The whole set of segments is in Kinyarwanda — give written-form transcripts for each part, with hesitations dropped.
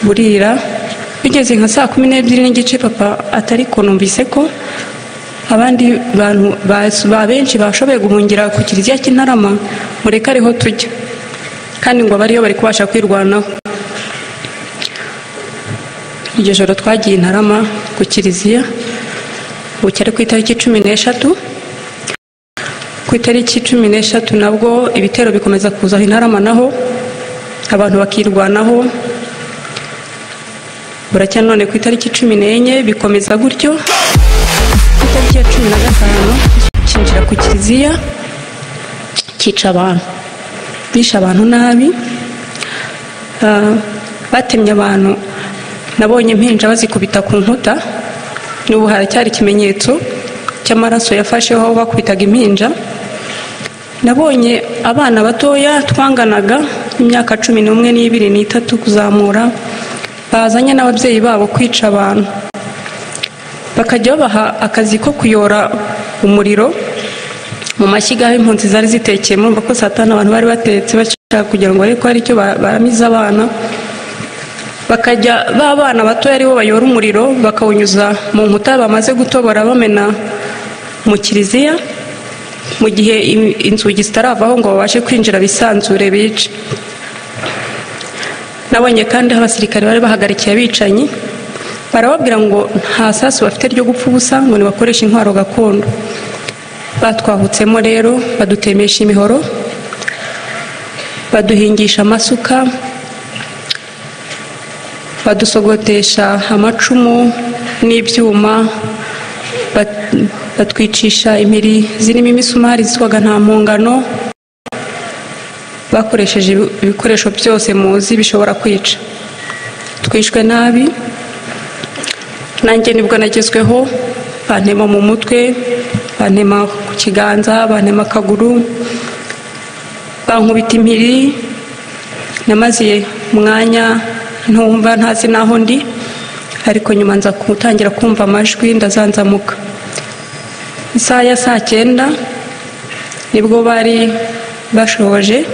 Burira bigeze nka saa 12:30, papa atari ko numvise ko abandi bantu ba benshi bashoboye guhungira ku kiliziya cy'Intarama, mureke ariho tujya, kandi ngo abariyo bari kubasha kwirwanaho. Iryo joro twagiye Intarama ku kiliziya, bucya ari ku itariki 13. Ku itariki 13 nabwo ibitero bikomeza kuza Intarama, naho abantu bakirwanaho. Buracya none ku itariki 14 bikomeza gutyo. Ku itariki ya 15 kinjira ku kiliziya cyica abantu, bishe abantu nabi, batemye abantu. Nabonye impinja bazikubita ku nkuta, n'ubu haracyari ikimenyetso cy'amaraso yafasheho aho bakubitaga impinja. Nabonye abana batoya twanganaga imyaka 11 n'ibiri n'itatu kuzamura, bazanye n'ababyeyi babo kwica abantu, bakajya babaha akazi ko kuyora umuriro mu mashyiga aho impunzi zari zitekeye. Murumva ko saa tanu abantu bari batetse bashaka kugira ngo barebe ko hari icyo baramiza abana, bakajya ba bana batoya aribo bayora umuriro bakawunyuza mu nkuta bamaze gutobora bamena mu kiliziya, mu gihe inzugi zitaravaho ngo babashe kwinjira bisanzure bice. Nabonye kandi aho abasirikare bari bahagarikiye abicanyi, barababwira ngo nta sasu bafite ryo gupfa ubusa, ngo nibakoreshe intwaro gakondo. Batwahutsemo rero badutemesha imihoro, baduhingisha amasuka, badusogotesha amacumu n'ibyuma, batwicisha impiri zirimo imisumari zitwaga nta mpungano. Bakoresheje ibikoresho byose muzi bishobora kwica. Twishwe nabi. Nanjye nibwo nagezweho, bantema mu mutwe, bantema ku kiganza, bantema akaguru, bankubita impiri. Namaze umwanya ntumva, ntazi naho ndi, ariko nyuma nza gutangira kumva amajwi, ndazanzamuka. Isaha ya saa 9 nibwo bari bashoje,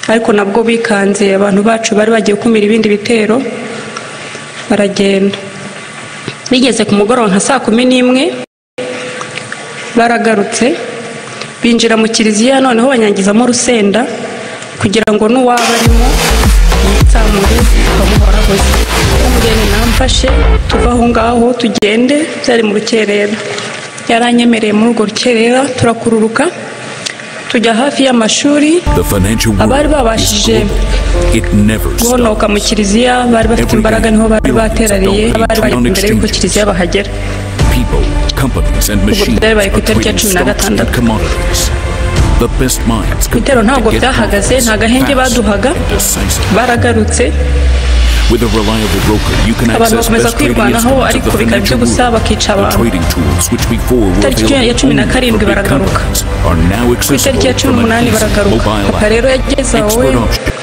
ariko nabwo bikanze abantu bacu bari bagiye gukumira ibindi bitero, baragenda. Bigeze ku mugoroba nka saa 11 baragarutse, binjira mu kiliziya, noneho banyangizamo urusenda kugira ngo n'uwaba arimo yitsamure bamuhorahoze. Umugeni namfashe tuva aho ngaho tugende, byari mu rukerera. Yaranyemereye muri urwo rukerera turakururuka tujya hafi y'amashuri. The financial Abari world is babashije global. It never guhonoka mu stops. kiliziya bari bafite Every imbaraga, day, niho bari billions bateraniye, donate bari bari on imbere y'uko exchanges. kiliziya bahagera. People, companies, and Ubwo machines byabaye ku are itariki ya trading cumi na stocks and gatandatu. commodities. The best minds compete Ibitero to ntabwo get byahagaze, profits nta gahenge fast baduhaga, and decisively. baragarutse. With a reliable broker, you can Abantu access bakomeza best trading kwirwanaho, instruments of ariko the bikaba financial iby'ubusa, world. bakica The abantu. trading tools which before were Itariki ya available cumi na only for karindwi big baragaruka. companies are now Ku itariki ya accessible cumi from an n'umunani easy baragaruka. mobile Papa app. rero yageze aho we Expert options.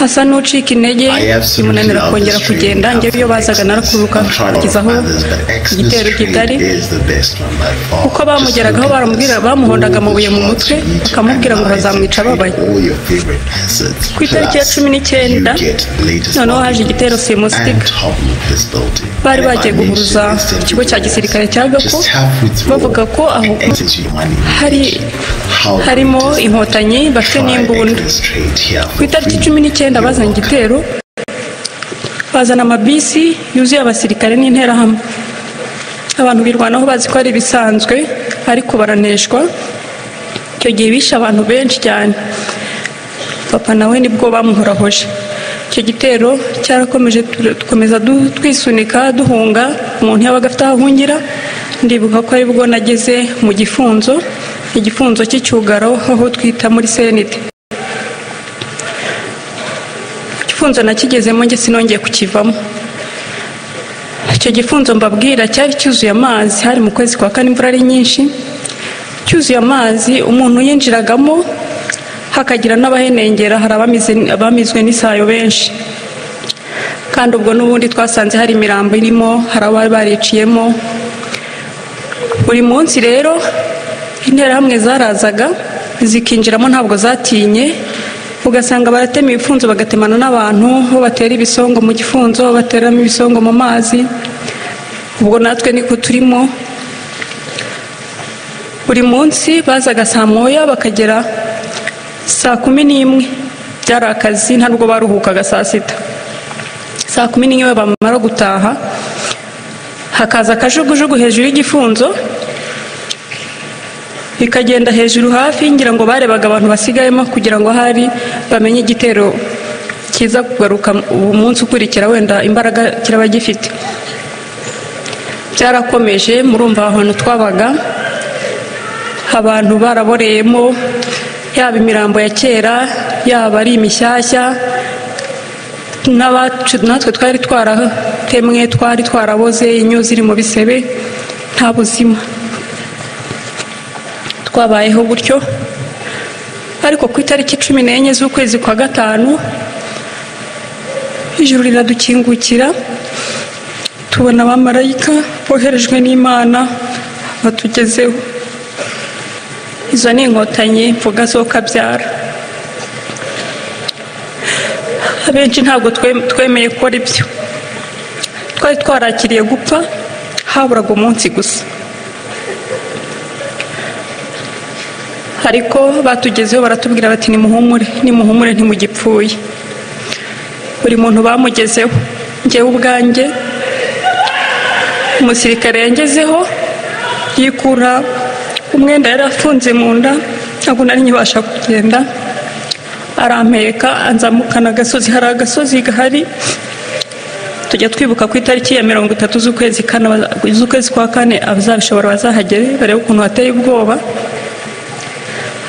asa n'ucika intege, I absolutely bimunanira love kongera this trading kugenda. Njyewe iyo platform, bazaga Exness. narakuruka I've tried a lot kugeza of aho others, but Exness igitero Trade kitari. is the best one by far. Uko Just bamugeragaho look at baramubwira, this. bamuhondaga All the amabuye mu charts mutwe, you need to bakamubwira ngo analyze and bazamwica trade ababaye. all your favorite assets. Ku itariki ya Plus, 19 you get the latest noneho market haje igitero news simusiga. and top loopers built in. Bari And if bagiye I guhuruza mention instant ikigo cya rewards, gisirikare cya Gako, just tap withdraw bavuga ko aho and exit your money hari immediately. How harimo great is that? inkotanyi bafite Try n'imbunda. Exness Trade here Ku for itariki free. 19 You're bazanye welcome. igitero, bazana amabisi yuzuye abasirikare n'interahamwe. Abantu birwanaho bazi ko ari ibisanzwe, ariko baraneshwa. Icyo gihe bishe abantu benshi cyane. Papa nawe nibwo bamuhorahoje. Icyo gitero cyarakomeje, dukomeza twisunika duhunga, umuntu yabaga afite aho ahungira. Ndibuka ko aribwo nageze mu gifunzo, igifunzo cy'icyugaro, aho twita muri senite. Igifunzo nakigezemo njye sinongeye kukivamo. Icyo gifunzo mbabwira cyari cyuzuye amazi, hari mu kwezi kwa kane, imvura ari nyinshi, cyuzuye amazi. Umuntu yinjiragamo hakagira n'abahenengera, hari abamizwe n'isayo benshi. Kandi ubwo n'ubundi twasanze hari imirambo irimo, hari abari bariciyemo. Buri munsi rero interahamwe zarazaga zikinjiramo, ntabwo zatinye. Ugasanga baratema ibifunzo, bagatemana n'abantu, aho batera ibisongo mu gifunzo, bateramo ibisongo mu mazi. Ubwo natwe niko turimo. Buri munsi bazaga saa 1 bakagera saa 11. Byari akazi, ntabwo baruhukaga saa 6. Saa 11 bamara gutaha, hakaza akajugujugu hejuru y'igifunzo, ikagenda hejuru hafi, ngira ngo barebaga abantu basigayemo kugira ngo hari bamenye igitero kiza kugaruka umunsi ukurikira, wenda imbaraga kiraba gifite. Byarakomeje. Murumva ahantu twabaga abantu baraboreyemo, yaba imirambo ya kera, yaba ari imishyashya, natwe twari twaratemwe, twari twaraboze, inyo ziri mu bisebe, nta buzima. Twabayeho gutyo. Ariko ku itariki 14 z'ukwezi kwa 5, ijuru riradukingukira, tubona abamarayika boherejwe n'Imana batugezeho. Izo ni inkotanyi mvuga zo kabyara. Abenshi ntabwo twemeye gukora ibyo. Twari twarakiriye gupfa, haburaga umunsi gusa. Ariko batugezeho baratubwira bati nimuhumure, nimuhumure ntimugipfuye. Buri muntu bamugezeho. Njyewe ubwanjye umusirikare yangezeho, yikura umwenda yari afunze mu nda, ntabwo nari nkibasha kugenda, arampeka anzamukana agasozi. Hari agasozi gahari tujya twibuka ku itariki ya 30 z'ukwezi kwa 4, abazabishobora bazahagere barebe ukuntu hateye ubwoba.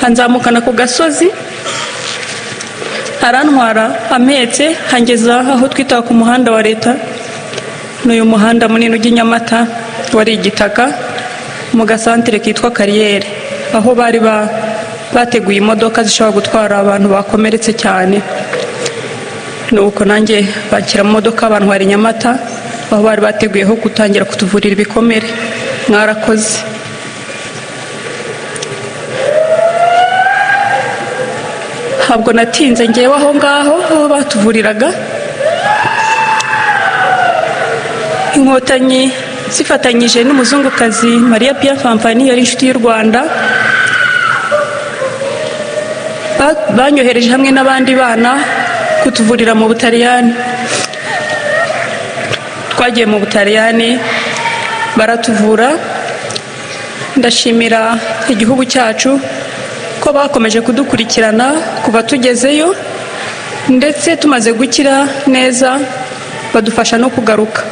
Anzamukana ku gasozi, arantwara ampetse, hangeza aho twita ku muhanda wa leta, n'uyu muhanda munini ujya i Nyamata wari igitaka, mu gasantere kitwa Kariyeri, aho bari bateguye imodoka zishobora gutwara abantu bakomeretse cyane. Nuko nanjye bakira mu modoka bantwara i Nyamata, aho bari bateguyeho gutangira kutuvurira ibikomere. Mwarakoze. Ntabwo natinze ngewe aho ngaho aho batuvuriraga. Inkotanyi zifatanyije n'umuzungukazi Maria Pia Fanfani, yari inshuti y'u Rwanda, banyohereje hamwe n'abandi bana kutuvurira mu Butaliyani. Twagiye mu Butaliyani baratuvura. Ndashimira igihugu cyacu ko bakomeje kudukurikirana kuva tugezeyo, ndetse tumaze gukira neza badufasha no kugaruka,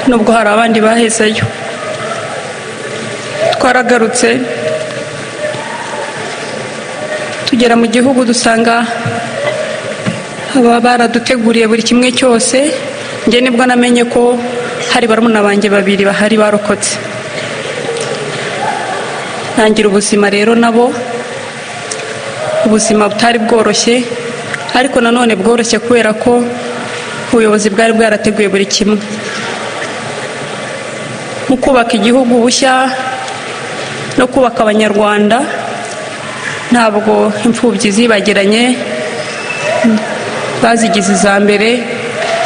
nubwo hari abandi bahezeyo. Twaragarutse tugera mu gihugu, dusanga aba baraduteguriye buri kimwe cyose. Njye nibwo namenye ko hari barumuna banjye babiri bahari barokotse. Ntangira ubuzima rero nabo, ubuzima butari bworoshye, ariko nanone bworoshye kubera ko ubuyobozi bwari bwarateguye buri kimwe. Mu kubaka igihugu bushya no kubaka Abanyarwanda, ntabwo imfubyi zibagiranye, bazigize iza mbere,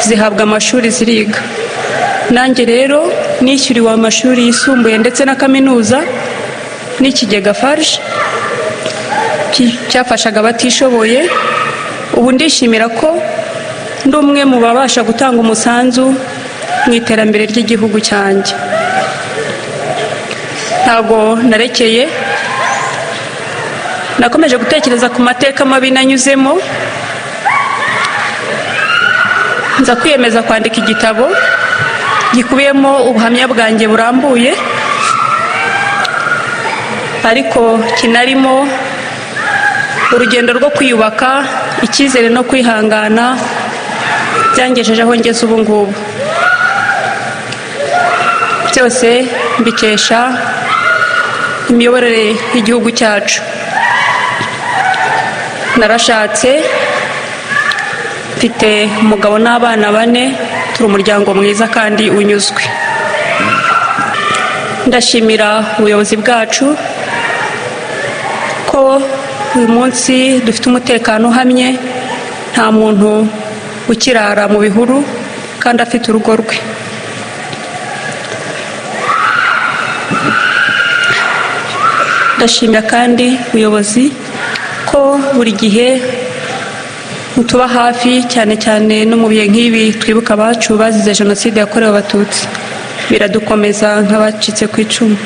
zihabwa amashuri ziriga. Nanjye rero nishyuriwe amashuri yisumbuye ndetse na kaminuza n'ikigega FARG cyafashaga abatishoboye. Ubu ndishimira ko ndi umwe mu babasha gutanga umusanzu mu iterambere ry'igihugu cyanjye. Ntabwo narekeye, nakomeje gutekereza ku mateka mabi nanyuzemo, nza kwiyemeza kwandika igitabo gikubiyemo ubuhamya bwanjye burambuye, ariko kinarimo urugendo rwo kwiyubaka, icyizere no kwihangana byangejeje aho ngeze ubu ngubu. Byose mbikesha imiyoborere y'igihugu cyacu. Narashatse, mfite umugabo n'abana 4, turi umuryango mwiza kandi unyuzwe. Ndashimira ubuyobozi bwacu ko uyu munsi dufite umutekano uhamye, nta muntu ukirara mu bihuru kandi afite urugo rwe. Ndashimira kandi ubuyobozi ko buri gihe mutuba hafi, cyane cyane no mu bihe nk'ibi twibuka abacu bazize Jenoside yakorewe Abatutsi. Biradukomeza nk'abacitse ku icumu,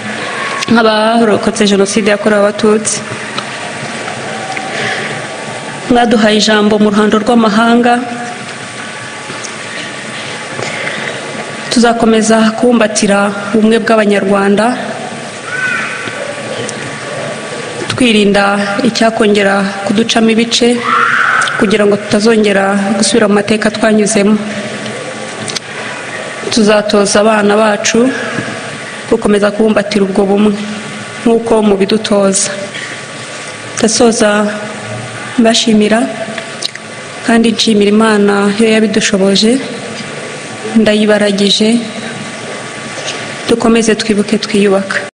nk'abarokotse Jenoside yakorewe Abatutsi. Mwaduhaye ijambo mu ruhando rw'amahanga, tuzakomeza kubumbatira ubumwe bw'Abanyarwanda, twirinda icyakongera kuducamo ibice kugira ngo tutazongera gusubira mu mateka twanyuzemo. Tuzatoza abana bacu gukomeza kubumbatira ubwo bumwe nk'uko mubidutoza. Ndasoza mbashimira kandi nshimira Imana yo yabidushoboje, ndayibaragije. Dukomeze twibuke twiyubaka.